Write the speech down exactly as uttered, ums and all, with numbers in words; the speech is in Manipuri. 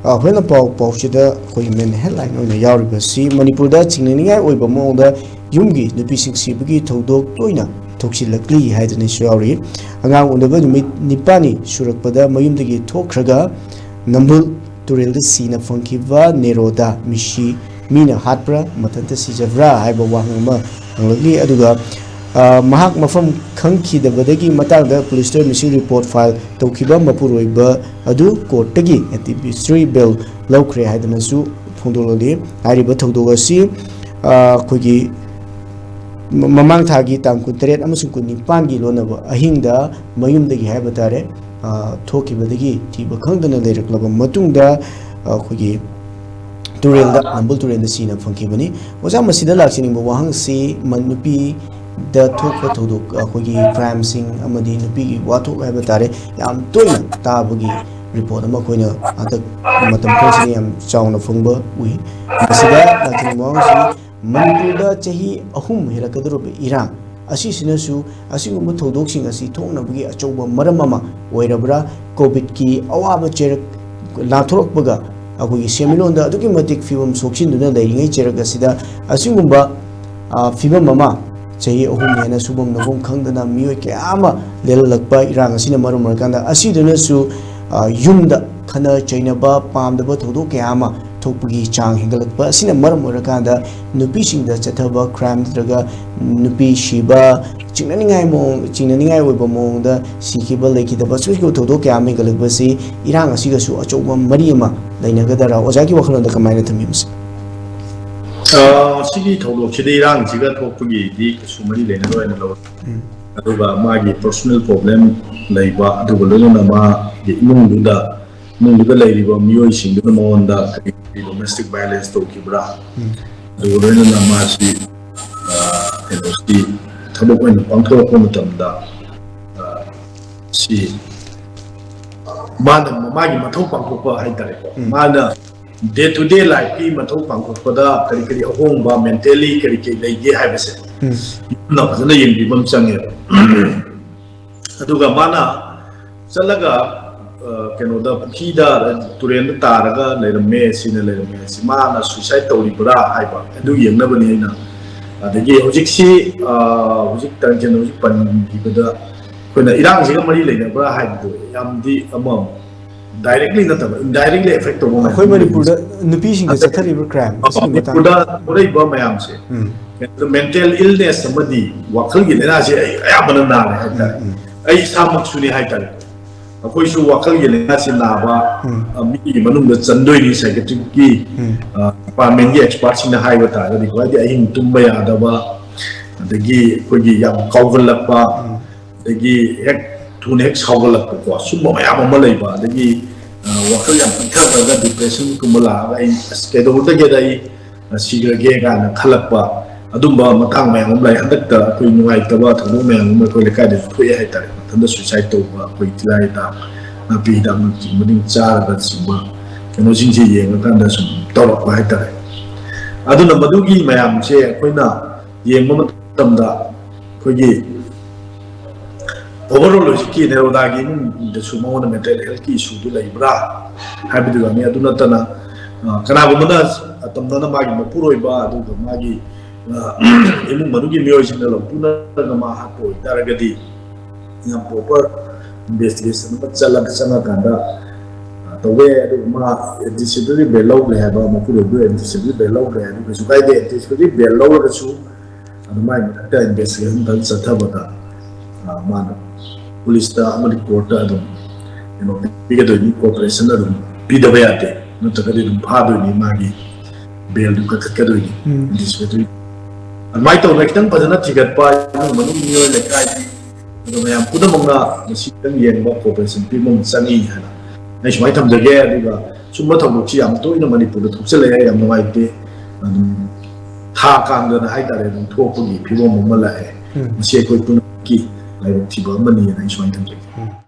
ꯑ, ꯍꯣꯔꯦꯟ ꯄꯥꯎ, ꯄꯥꯎꯁꯤꯗ ꯑꯩꯈꯣꯏꯒꯤ main headline ꯑꯣꯏꯅ ꯌꯥꯎꯔꯤꯕꯁꯤ ꯃꯅꯤꯄꯨꯔꯗ ꯆꯤꯡꯅꯅꯤꯡꯉꯥꯏ ꯑꯣꯏꯕ ꯃꯑꯣꯡꯗ ꯌꯨꯝꯒꯤ ꯅꯨꯄꯤꯁꯤꯡ ꯁꯤꯕꯒꯤ ꯊꯧꯗꯣꯛ ꯇꯣꯏꯅ ꯊꯣꯛꯁꯤꯜꯂꯛꯂꯤ ꯍꯥꯏꯗꯅꯁꯨ ꯌꯥꯎꯔꯤ꯫ ꯑꯉꯥꯡ ꯎꯅꯕ ꯅꯨꯃꯤꯠ ꯅꯤꯄꯥꯜꯅꯤ ꯁꯨꯔꯛꯄꯗ ꯃꯌꯨꯝꯗꯒꯤ ꯊꯣꯛꯈ꯭ꯔꯒ ꯅꯝꯕꯨꯜ ꯇꯨꯔꯦꯜꯗ ꯁꯤꯅ ꯐꯪꯈꯤꯕ ꯅꯦꯔꯣꯗꯥ ꯃꯤꯁꯤ ꯃꯤꯅ ꯍꯥꯠꯄ꯭ꯔꯥ, ꯃꯊꯟꯇ ꯁꯤꯖꯕ꯭ꯔꯥ ꯍꯥꯏꯕ ꯋꯥꯍꯪ ꯑꯃ ꯍꯪꯂꯛꯂꯤ꯫ ꯑꯗꯨꯒ, ꯑ, ꯃꯍꯥꯛ ꯃꯐꯝ ꯈꯪꯈꯤꯗꯕꯗꯒꯤ ꯃꯇꯥꯡꯗ ꯄꯨꯂꯤꯁꯇ missing report file ꯇꯧꯈꯤꯕ ꯃꯄꯨꯔꯣꯏꯕ ꯑꯗꯨ ꯀꯣꯔꯠꯇꯒꯤ anticipatory bail ꯂꯧꯈ꯭ꯔꯦ ꯍꯥꯏꯗꯅꯁꯨ ꯐꯣꯡꯗꯣꯛꯂꯛꯂꯤ꯫ ꯍꯥꯏꯔꯤꯕ ꯊꯧꯗꯣꯛ ꯑꯁꯤ, ꯑ, ꯑꯩꯈꯣꯏꯒꯤ ꯃ-, ꯃꯃꯥꯡ ꯊꯥꯒꯤ ꯇꯥꯡ ꯀꯨꯟꯇꯔꯦꯠ ꯑꯃꯁꯨꯡ ꯀꯨꯟꯅꯤꯄꯥꯟꯒꯤ ꯂꯣꯟꯅꯕ ꯑꯍꯤꯡꯗ ꯃꯌꯨꯝꯗꯒꯤ ꯍꯥꯏꯕ ꯇꯥꯔꯦ, ꯑ, ꯊꯣꯛꯈꯤꯕꯗꯒꯤ ꯊꯤꯕ ꯈꯪꯗꯅ ꯂꯩꯔꯛꯂꯕ ꯃꯇꯨꯡꯗ, ꯑ, ꯑꯩꯈꯣꯏꯒꯤ ꯇꯨꯔꯦꯜꯗ, ꯅꯝꯕꯨꯜ ꯇꯨꯔꯦꯜꯗ ꯁꯤꯅ ꯐꯪꯈꯤꯕꯅꯤ꯫ ꯑꯣꯖꯥ, ꯃꯁꯤꯗ ꯂꯥꯛꯆꯅꯤꯡꯕ ꯋꯥꯍꯪꯁꯤ ꯃ-, ꯅꯨꯄꯤꯗ ꯊꯣꯛꯄ ꯊꯧꯗꯣꯛ, ꯑꯩꯈꯣꯏꯒꯤ crimeꯁꯤꯡ ꯑꯃꯗꯤ ꯅꯨꯄꯤꯒꯤ ꯋꯥꯊꯣꯛ ꯍꯥꯏꯕ ꯇꯥꯔꯦ, ꯌꯥꯝ ꯇꯣꯏꯅ ꯇꯥꯕꯒꯤ report ꯑꯃ ꯑꯩꯈꯣꯏꯅ ꯍꯟꯗꯛ ꯃꯇꯝ ꯈꯔꯁꯤꯗ ꯌꯥꯝ ꯆꯥꯎꯅ ꯐꯪꯕ ꯎꯏ꯫ ꯃꯁꯤꯗ ꯂꯥꯛꯆꯅꯤꯡꯕ ꯋꯥꯍꯪꯁꯤ, ꯃꯅꯤꯄꯨꯔꯗ ꯆꯍꯤ ꯑꯍꯨꯝ ꯍꯦꯜꯂꯛꯀꯗꯧꯔꯕ ꯏꯔꯥꯡ ꯑꯁꯤꯁꯤꯅꯁꯨ ꯑꯁꯤꯒꯨꯝꯕ ꯊꯧꯗꯣꯛꯁꯤꯡ ꯑꯁꯤ ꯊꯣꯛꯅꯕꯒꯤ ꯑꯆꯧꯕ ꯃꯔꯝ ꯑꯃ ꯑꯣꯏꯔꯕ꯭ꯔꯥ? COVIDꯀꯤ ꯑꯋꯥꯕ ꯆꯩꯔꯛ ꯂꯥꯟꯊꯣꯔꯛꯄꯒ ꯑꯩꯈꯣꯏꯒꯤ ꯁꯦꯟꯃꯤꯠꯂꯣꯟꯗ ꯑꯗꯨꯛꯀꯤ ꯃꯇꯤꯛ ꯐꯤꯕꯝ ꯁꯣꯛꯆꯤꯟꯗꯨꯅ ꯂꯩꯔꯤꯉꯩ ꯆꯩꯔꯛ ꯑꯁꯤꯗ ꯑꯁꯤꯒꯨꯝꯕ, ꯑ, ꯐꯤꯕꯝ ꯑꯃ ꯆꯍꯤ ꯑꯍꯨꯝ ꯍꯦꯟꯅ ꯁꯨꯐꯝ ꯅꯣꯝꯐꯝ ꯈꯪꯗꯅ ꯃꯤꯑꯣꯏ ꯀꯌꯥ ꯑꯃ ꯂꯦꯜꯍꯜꯂꯛꯄ ꯏꯔꯥꯡ ꯑꯁꯤꯅ ꯃꯔꯝ ꯑꯣꯏꯔꯀꯥꯟꯗ ꯑꯁꯤꯗꯨꯅꯁꯨ, ꯑ, ꯌꯨꯝꯗ ꯈꯠꯅ ꯆꯩꯅꯕ, ꯄꯥꯝꯗꯕ ꯊꯧꯗꯣꯛ ꯀꯌꯥ ꯑꯃ ꯊꯣꯛꯄꯒꯤ ꯆꯥꯡ ꯍꯦꯟꯒꯠꯂꯛꯄ ꯑꯁꯤꯅ ꯃꯔꯝ ꯑꯣꯏꯔꯀꯥꯟꯗ ꯅꯨꯄꯤꯁꯤꯡꯗ ꯆꯠꯊꯕ crime ꯅꯠꯇ꯭ꯔꯒ ꯅꯨꯄꯤ ꯁꯤꯕ, ꯆꯤꯡꯅꯅꯤꯡꯉꯥꯏ ꯃꯑꯣꯡ, ꯆꯤꯡꯅꯅꯤꯡꯉꯥꯏ ꯑꯣꯏꯕ ꯃꯑꯣꯡꯗ ꯁꯤꯈꯤꯕ, ꯂꯩꯈꯤꯗꯕ, ꯁꯣꯛꯈꯤꯕ ꯊꯧꯗꯣꯛ ꯀꯌꯥ ꯑꯃ ꯍꯦꯟꯒꯠꯂꯛꯄꯁꯤ ꯏꯔꯥꯡ ꯑꯁꯤꯒꯁꯨ ꯑꯆꯧꯕ ꯃꯔꯤ ꯑꯃ ꯂꯩꯅꯒꯗ꯭ꯔꯥ? ꯑꯣꯖꯥꯒꯤ ꯋꯥꯈꯜꯂꯣꯟꯗ ꯀꯃꯥꯏꯅ ꯊꯝꯕꯤ ꯃꯁꯤ? ꯑ, ꯁꯤꯒꯤ ꯊꯧꯗꯣꯛꯁꯤꯗꯤ ꯏꯔꯥꯡꯁꯤꯒ ꯊꯣꯛꯄꯒꯤꯗꯤ ꯀꯩꯁꯨ ꯃꯔꯤ ꯂꯩꯅꯗꯕ ꯑꯣꯏꯅ ꯂꯧꯔꯦ꯫ ꯎꯝ꯫ ꯑꯗꯨꯒ ꯃꯥꯒꯤ personal problem ꯂꯩꯕ, ꯑꯗꯨꯒ ꯂꯣꯏꯅꯅ ꯃꯥꯒꯤ ꯏꯃꯨꯡꯗꯨꯗ, ꯏꯃꯨꯡꯗꯨꯗ ꯂꯩꯔꯤꯕ ꯃꯤꯑꯣꯏꯁꯤꯡꯗꯨꯅ ꯃꯉꯣꯟꯗ ꯀꯔꯤ ꯀꯔꯤ domestic violence ꯇꯧꯈꯤꯕ꯭ꯔꯥ, ꯎꯝ꯫ ꯑꯗꯨꯒ ꯂꯣꯏꯅꯅ ꯃꯥꯁꯤ, ꯑ, ꯀꯩꯅꯣꯁꯤ ꯊꯕꯛ ꯑꯣꯏꯅ ꯄꯥꯡꯊꯣꯔꯛꯄ ꯃꯇꯝꯗ, ꯑ, ꯁꯤ ꯃꯥꯅ ꯃꯥꯒꯤ ꯃꯊꯧ ꯄꯥꯡꯊꯣꯛꯄ ꯍꯥꯏꯇꯥꯔꯦꯀꯣ, ꯎꯝ꯫ ꯃꯥꯅ day to day lifeꯀꯤ ꯃꯊꯧ ꯄꯥꯡꯊꯣꯛꯄꯗ ꯀꯔꯤ ꯀꯔꯤ ꯑꯍꯣꯡꯕ, mentally ꯀꯔꯤ ꯀꯔꯤ ꯂꯩꯒꯦ ꯍꯥꯏꯕꯁꯦ, ꯎꯝ꯫ ꯌꯨꯝꯅ ꯐꯖꯅ ꯌꯦꯡꯕꯤꯕ ꯑꯃ ꯆꯪꯉꯦꯕ꯫ ꯑꯗꯨꯒ ꯃꯥꯅ ꯆꯠꯂꯒ ꯑ, ꯀꯩꯅꯣꯗ, ꯄꯨꯈ꯭ꯔꯤꯗ, ꯇꯨꯔꯦꯟꯗ ꯇꯥꯔꯒ ꯂꯩꯔꯝꯃꯦ, ꯁꯤꯅ ꯂꯩꯔꯝꯃꯦ, ꯁꯤ ꯃꯥꯅ suicide ꯇꯧꯔꯤꯕ꯭ꯔꯥ ꯍꯥꯏꯕ ꯑꯗꯨ ꯌꯦꯡꯅꯕꯅꯤ ꯑꯩꯅ꯫ ꯑꯗꯒꯤ ꯍꯧꯖꯤꯛꯁꯤ, ꯑ, ꯍꯧꯖꯤꯛ ꯇꯟꯖꯦꯜꯅ ꯍꯧꯖꯤꯛ ꯄꯟꯈꯤꯕꯗ ꯑꯩꯈꯣꯏꯅ ꯏꯔꯥꯡꯁꯤꯒ ꯃꯔꯤ ꯂꯩꯅꯕ꯭ꯔꯥ ꯍꯥꯏꯕꯗꯣ ꯌꯥꯝꯗꯤ ꯑꯃ directly ꯅꯠꯇꯕ, indirectly effect ꯇꯧꯕ ꯃꯌꯥꯝ ꯑꯩꯈꯣꯏ ꯑꯃ ꯂꯩ꯫ ꯃꯅꯤꯄꯨꯔꯗ ꯅꯨꯄꯤꯁꯤꯡꯗ ꯑꯗꯩ ꯆꯠꯊꯔꯤꯕ crime ꯑꯁꯤꯒꯤ ꯃꯇꯥꯡꯗ꯫ ꯃꯅꯤꯄꯨꯔꯗ ꯊꯣꯛꯂꯛꯏꯕ ꯃꯌꯥꯝꯁꯦ, ꯎꯝ꯫ Mental illness ꯑꯃꯗꯤ ꯋꯥꯈꯜꯒꯤ ꯂꯥꯏꯅꯥꯁꯦ ꯑꯩ ꯑꯌꯥꯝꯕꯅ ꯅꯥꯔꯦ ꯍꯥꯏꯇꯥꯔꯦ꯫ ꯎꯝ, ꯎꯝ꯫ ꯑꯩ ꯏꯁꯥꯃꯛꯁꯨꯅꯤ ꯍꯥꯏꯇꯥꯔꯦ꯫ ꯑꯩꯈꯣꯏꯁꯨ ꯋꯥꯈꯜꯒꯤ ꯂꯥꯏꯅꯥꯁꯤ ꯅꯥꯕ, ꯎꯝ꯫ ꯑ, ꯃꯤꯒꯤ ꯃꯅꯨꯡꯗ ꯆꯟꯗꯣꯏꯅꯤ, psychiatricꯀꯤ, ꯎꯝ꯫ ꯑ, departmentꯀꯤ expertꯁꯤꯡꯅ ꯍꯥꯏꯕ ꯇꯥꯔꯒꯗꯤ, ꯈ꯭ꯋꯥꯏꯗꯒꯤ ꯑꯍꯤꯡ ꯇꯨꯝꯕ ꯌꯥꯗꯕ, ꯑꯗꯒꯤ ꯑꯩꯈꯣꯏꯒꯤ ꯌꯥꯝ ꯀꯥꯎꯒꯜꯂꯛꯄ, ꯎꯝ꯫ ꯑꯗꯒꯤ ꯍꯦꯛ ꯊꯨꯅ ꯍꯦꯛ ꯁꯥꯎꯒꯠꯂꯛꯄꯀꯣ, ꯁꯨꯝꯕ ꯃꯌꯥꯝ ꯑꯃ ꯂꯩꯕ, ꯑꯗꯒꯤ, ꯑ, ꯋꯥꯈꯜ ꯌꯥꯝ ꯄꯤꯛꯊꯈ꯭ꯔꯒ depressionꯒꯨꯝꯕ ꯂꯥꯛꯑꯒ ꯑꯩ ꯑꯁ ꯀꯩꯗꯧꯔꯨꯗꯒꯦꯗ ꯑꯩ, ꯑ, ꯁꯤꯈ꯭ꯔꯒꯦ ꯀꯥꯏꯅ ꯈꯜꯂꯛꯄ, ꯑꯗꯨꯝꯕ ꯃꯇꯥꯡ ꯃꯌꯥꯝ ꯑꯃ ꯂꯩ꯫ ꯍꯟꯗꯛꯇ ꯑꯩꯈꯣꯏ ꯅꯨꯡꯉꯥꯏꯇꯕ ꯊꯧꯗꯣꯛ ꯃꯌꯥꯝ ꯑꯃ ꯑꯩꯈꯣꯏ ꯂꯩꯀꯥꯏꯗꯁꯨ ꯊꯣꯛꯑꯦ ꯍꯥꯏꯇꯥꯔꯦ꯫ ꯃꯊꯟꯇ suicide ꯇꯧꯕ, ꯑꯩꯈꯣꯏ ꯇꯤꯜꯍꯥ ꯍꯤꯗꯥꯛ, ꯅꯥꯄꯤ ꯍꯤꯗꯥꯛꯅꯆꯤꯡꯕꯁꯤꯡ ꯆꯥꯔꯒ ꯆꯤꯡꯕ ꯀꯩꯅꯣꯁꯤꯡꯁꯦ ꯌꯦꯡꯉꯀꯥꯟꯗ ꯁꯨꯝ ꯇꯧꯔꯛꯄ ꯍꯥꯏꯇꯥꯔꯦ꯫ ꯑꯗꯨꯅ ꯃꯗꯨꯒꯤ ꯃꯌꯥꯝꯁꯦ ꯑꯩꯈꯣꯏꯅ ꯌꯦꯡꯕ ꯃꯇꯝꯗ ꯑꯩꯈꯣꯏꯒꯤ overall ꯍꯧꯖꯤꯛꯀꯤ ꯅꯦꯔꯣꯗꯥꯒꯤ ꯏꯃꯨꯡꯗꯁꯨ ꯃꯉꯣꯟꯗ mental healthꯀꯤ issueꯗꯨ ꯂꯩꯕ꯭ꯔꯥ ꯍꯥꯏꯕꯗꯨ ꯌꯥꯎꯅꯤ꯫ ꯑꯗꯨ ꯅꯠꯇꯅ, ꯑ, ꯀꯅꯥꯒꯨꯝꯕꯅ ꯑꯇꯝꯅꯅ ꯃꯥꯒꯤ ꯃꯄꯨꯔꯣꯏꯕ ꯑꯗꯨꯒ ꯃꯥꯒꯤ, ꯑ, ꯏꯃꯨꯡ ꯃꯅꯨꯡꯒꯤ ꯃꯤꯑꯣꯏꯁꯤꯡꯅ ꯂꯧꯇꯨꯅꯔꯒ ꯃꯥ ꯍꯥꯠꯄ ꯑꯣꯏꯇꯥꯔꯒꯗꯤ ꯌꯥꯝ proper investigation ꯑꯃ ꯆꯠꯂꯒ ꯆꯪꯉꯀꯥꯟꯗ, ꯑ, ꯇꯧꯕ ꯌꯥꯏ꯫ ꯑꯗꯨꯒ ꯃꯥ anticipatory bail ꯂꯧꯈ꯭ꯔꯦ ꯍꯥꯏꯕ, ꯃꯄꯨꯔꯣꯏꯕ anticipatory bail ꯂꯧꯈ꯭ꯔꯦ ꯍꯥꯏꯕ ꯀꯩꯁꯨ ꯀꯥꯏꯗꯦ꯫ Anticipatory bail ꯂꯧꯔꯒꯁꯨ ꯑꯗꯨ ꯃꯥꯏ ꯃꯊꯛꯇ investigation ꯐꯖꯅ ꯆꯠꯊꯕꯗ, ꯑ, ꯃꯥꯅ policeꯇ ꯑꯃꯗꯤ courtꯇ ꯑꯗꯨꯝ ꯀꯩꯅꯣ ꯄꯤꯒꯗꯣꯏꯅꯤ, cooperation ꯑꯗꯨꯝ ꯄꯤꯗꯕ ꯌꯥꯗꯦ, ꯅꯠꯇ꯭ꯔꯒꯗꯤ ꯑꯗꯨꯝ ꯐꯥꯗꯣꯏꯅꯤ, ꯃꯥꯒꯤ bailꯗꯨ ꯀꯛꯊꯠꯀꯗꯣꯏꯅꯤ꯫ ꯎꯝ꯫ Anticipatory ꯑꯗꯨꯃꯥꯏꯅ ꯇꯧꯗꯅ ꯈꯤꯇꯪ ꯐꯖꯅ ꯊꯤꯒꯠꯄ, ꯏꯃꯨꯡ ꯃꯅꯨꯡ ꯃꯤꯑꯣꯏ ꯂꯩꯀꯥꯏꯒꯤ ꯑꯗꯨ ꯃꯌꯥꯝ ꯄꯨꯝꯅꯃꯛꯅ ꯃꯁꯤ ꯈꯤꯇꯪ ꯌꯦꯡꯕ cooperation ꯄꯤꯕ ꯑꯃ ꯆꯪꯉꯤ ꯍꯥꯏꯅ ꯑꯩ ꯁꯨꯃꯥꯏꯅ ꯊꯝꯖꯒꯦ꯫ ꯑꯗꯨꯒ ꯁꯨꯝꯕ ꯊꯧꯗꯣꯛꯁꯤ ꯌꯥꯝ ꯇꯣꯏꯅ ꯃꯅꯤꯄꯨꯔꯗ ꯊꯣꯛꯆꯜꯂꯛꯑꯦ, ꯌꯥꯝ ꯅꯨꯡꯉꯥꯏꯇꯦ꯫ ꯑꯗꯨꯝ ꯊꯥ ꯀꯥꯡꯗꯅ ꯍꯥꯏꯇꯥꯔꯦ, ꯑꯗꯨꯝ ꯊꯣꯛꯄꯒꯤ ꯐꯤꯕꯝ ꯑꯃ ꯂꯥꯛꯑꯦ꯫ ꯎꯝ꯫ ꯃꯁꯤ ꯑꯩꯈꯣꯏ ꯄꯨꯝꯅꯃꯛꯀꯤ ꯂꯥꯏꯕꯛ ꯊꯤꯕ ꯑꯃꯅꯤꯅ ꯑꯩ ꯁꯨꯃꯥꯏꯅ ꯊꯝꯖꯒꯦ꯫ ꯎꯝ꯫